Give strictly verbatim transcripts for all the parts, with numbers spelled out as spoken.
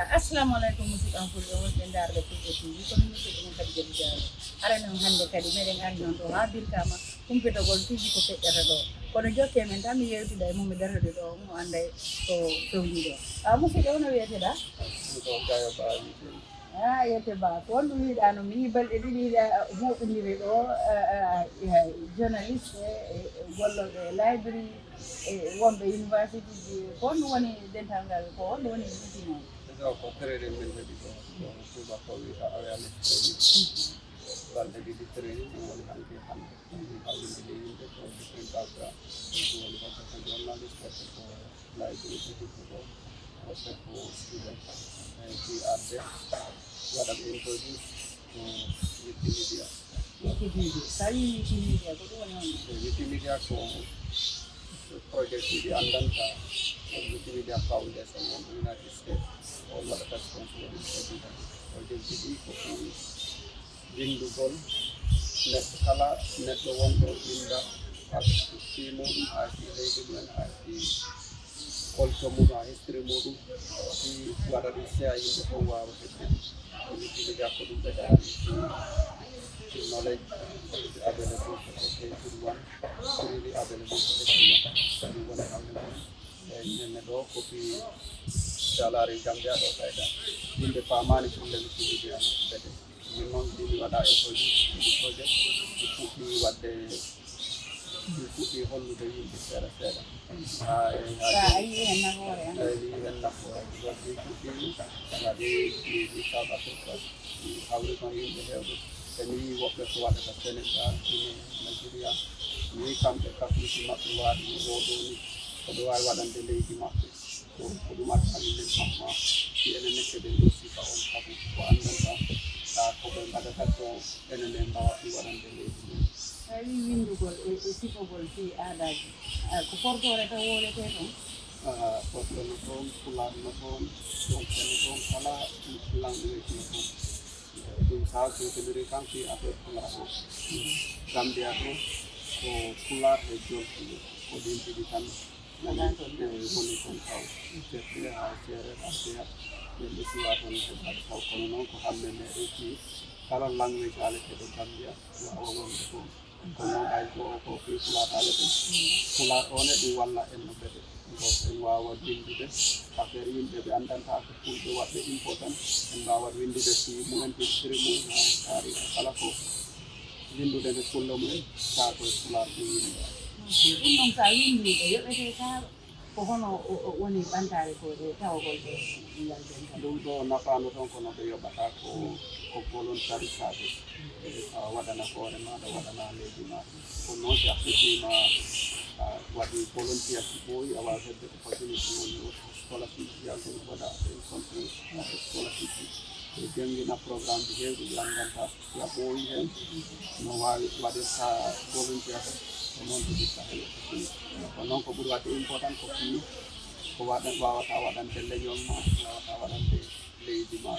Assalamu aleykum, musidɓe am fulɓe wonɓe ndaarde Fulɓe T V, kono musidɓe mon kadi Jabi Jaare. Arani on hannde kadi meɗen ari noon ɗo haa Birkama, humpitogol piiji ko feƴƴata ɗo. Kono jokke men tan mi yewtida e mum, mi dartoɗo ɗo, mo annday ko fewndi ɗo. A musidɗo, ono wiyeteɗa? Ko Gayo Ba wiyetee. Ah, yewte Ba, ko honɗum yiɗa no mi balɗe ɗiɗi yiɗa moɓindire ɗo, ah, ah, ah, journaliste, eh, eh, gollooɓe e library, e wonɓe university ji, ko honɗum woni dental ngal, ko honɗum woni ɗiɗi noon? Ɗo ko training min heɓi ɗo, ɗo tubaako wiyata awareness training. Balɗe ɗiɗi training, ɗum woni hanki hannde. Min hawrinde e yimɓe ko different background. Ɗum woni ko journalist, ko library, ko ko, ko student. Eh, fii arde, waɗa ɓe introduce to Wikimedia. Wikimedia. So a wii Wikimedia, ko ɗum woni honɗum? Eh, Wikimedia ko project ɗi anndanta Wikimedia Foundation on United States. On waɗata sponsor Wikimedia. Project ɗi ko ɗum winndugol neɗɗo kala, neɗɗo wonɗo winnda fii muuɗum, haa fii leydi mumen, haa fii culture mum, haa history muuɗum, fii waɗa ɗum seya yimɓe fof waawa heɓde. Wikimedia ko ɗum ɓe darani fii knowledge available for everyone, freely available for everyone. Ɗum woni hawle mum. E ñande ɗo ko fii salary Gambia ɗo kayda. Yimɓe paamaani ɗum le Wikimedia mbete. Min noon, ɗi mi waɗa introduce ɗi projet, ɗi fuɗɗi waɗde, ɗi fuɗɗi hollude yimɓe seeɗa seeɗa. Haa e, haa a yii heen nafoore, an? Eey, mi yii heen nafoore. Ɗi fuɗɗiima, waɗi mi, mi South Africa, mi hawri toon yimɓe heewɓe. E mi yii woɓɓe ko waɗata Senegal, Guinée, Nigeria. Mi yii kamɓe kafriti maɓɓe waaɗi no oo ɗoo ni. Ko ɓe waawi waɗande leydi maɓɓe. Ko, ko ɗum adda min min pamma, si enen neɗɗo ɓen ɗo sifa on sabu ko anndanta, ah, ko ɓe mbaɗata ko enen en mbaawa ɗum waɗande leydi men. A wii winndugol e, e sifogol fii aadaaji, ah, ko Portoore taw wowletee toon? Ah, Porto no toon, Pulaar no toon, Soose no toon, kala language no toon. Eh, ɗum so a kuutindirii kam fii affaire Pulaar o. Gambia to, ko Pulaar e Jolfuɓe, ko ɗin ɗiɗi tan. Woni, eh, woni kon taw. Ceerɗe haa seereer haa seeya. Yimɓe siwa toon heɓaade taw. Kono noon ko hamme meɗen fii kala language haaleteeɗo Gambia waawa wonde toon. Kono noon ɓay ko, ko fii Pulaar haaleten. Pulaar o ne ɗum walla en no mbete. Ko en waawa winndude affaire yimɓe ɓe anndantaa ko fulɓe waɗɓe important. En mbaawa winndude fii mumen, history mumen, haa taariika kala ko winndude nde fulla mumen, kaa ko e Pulaar ɗum winndaa. Ɗum noon, so a winndii ɓe, yoɓete kaa ko hono o, o woni ɓantaare ko e tawagol e ngal dental? Ɗum ɗo nafaano toon, kono ɓe yoɓata ko, ko voluntary service. E, a waɗana hoore maaɗa, waɗana leydi maaɗa. Kono noon, si a fitiima, a waɗi volunteer, si ɓooyi, a waawi heɓde opportunity woni o scholarship, yaltude mbaɗa e compte, a scholarship. E janngina programme ji heewɗi ɗi anndantaa. Si a ɓooyi heen, no waawi waɗirta volunteer, ko noon tigi sahil. Ko noon ko ɓuri waɗde important ko fii ko waɗa, waawata waɗande leñol ma, waawata waɗande leydi ma.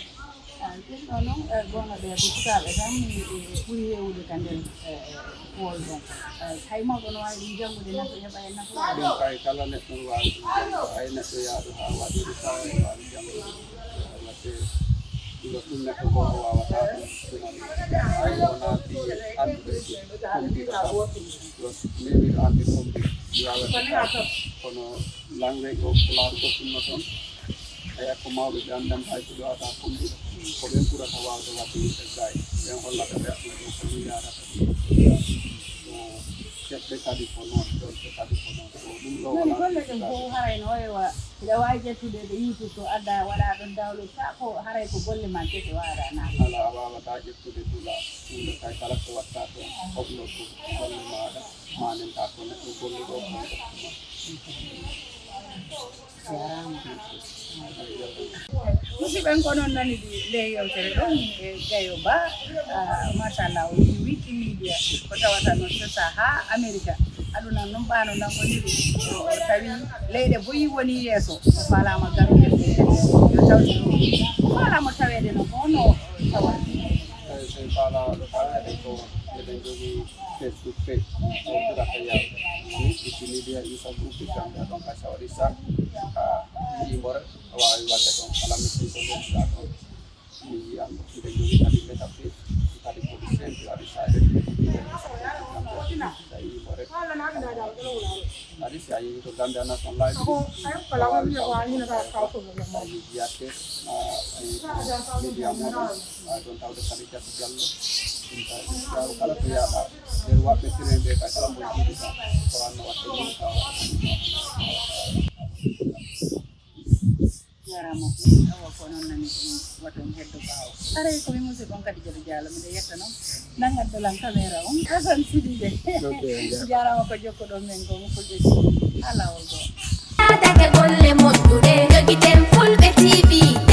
Ah, ɗum ɗo noon, eh, goonga ɓe ko sukaaɓe tan, eh, ɓuri heewude ka nder, eh, eh, pool ɗon. Eh, hay mawɗo no waawi ɗum janngude, nafa, heɓa heen nafa. Ɗum kay kala neɗɗo no waawi ɗum janngude, hay neɗɗo yahɗo haa waɗi risala no waawi janngude. Waɗde ɗum ɗo ɗum neɗɗo gooto waawata ɗum. Hay wonaa fii anndude computer tan. Yo newiiɗo annde computer, mi waawata kay. Kono language o Pulaar goɗɗum no toon. Eya, ko mawɓe ɓe anndan hay ko ɓe waɗata computer. Ko ɓen ɓurata waawde waɗde yimɓe gaay. Ɓen hollata ɓe ɗum ɗo ko nii yaarata. Ko ceɓɓe kadi ko noon, ɗon ɓe kadi ko noon. Ko ɗum ɗo woni wonaa golle ɗen fof haray no wayi wa-, hiɗa waawi ƴettude ɗo YouTube to adda waɗa ɗon download, sa ko haray ko golle ma kese waɗa naata. Alaa, a waawataa ƴettude dula huunde kay kala ko waɗta toon, upload ko golle maaɗa, ma nen ka ko neɗɗo golluɗo ko. Jarama. Musidɓe, ko onon nani ɗi nde yewtere ɗo min e Gayo Ba, ah, machallah, o wi Wikimedia, ko tawata no sosa ha America. Aduna noon ɓano nanngondiri, o tawi leyɗe boyi woni yeeso, o falama Gambia, yo tawde ɗo, o falama taweede no ko no tawa. Eyi, so fala ɗo taweede ko eɗen jogii Facebook page, o ɓurata yawde. Woni Wikimedia User Group Gambia, donc a sawari sa, a yii mbore, a waawi waɗde ɗon kala meeting ko Ɓe ɗon ɗaɓɓi ɗon. Mi yiyan ɓe jogii kadi ɓe tawi kadi ko ɓe senti waɗi saare ɓe jogii ɓe tawi hore. Kadi si a yii to Gambia National Live, a yii Jiyate, a yii media moɗon, a ɗon tawde kadi Jatu Jallo. Ɗum tawi kala to yaɗa nder waɓɓe tiren ɓe ka kala mo jiɗi ka ko wanno waɗde ɗum ka. Jarama. Awa ko noon nani ɗum waɗon heddo ɓaawo. Aray ko mi musidɗo on kadi Jadu Jallo, miɗo yetta noon nannganɗo lan caméra on Asan Sidibé. Jarama ko jokkoɗon men ko mo fulɓe T V. Ha laawol goo. Adake golle moƴƴuɗe jogiten fulɓe T V.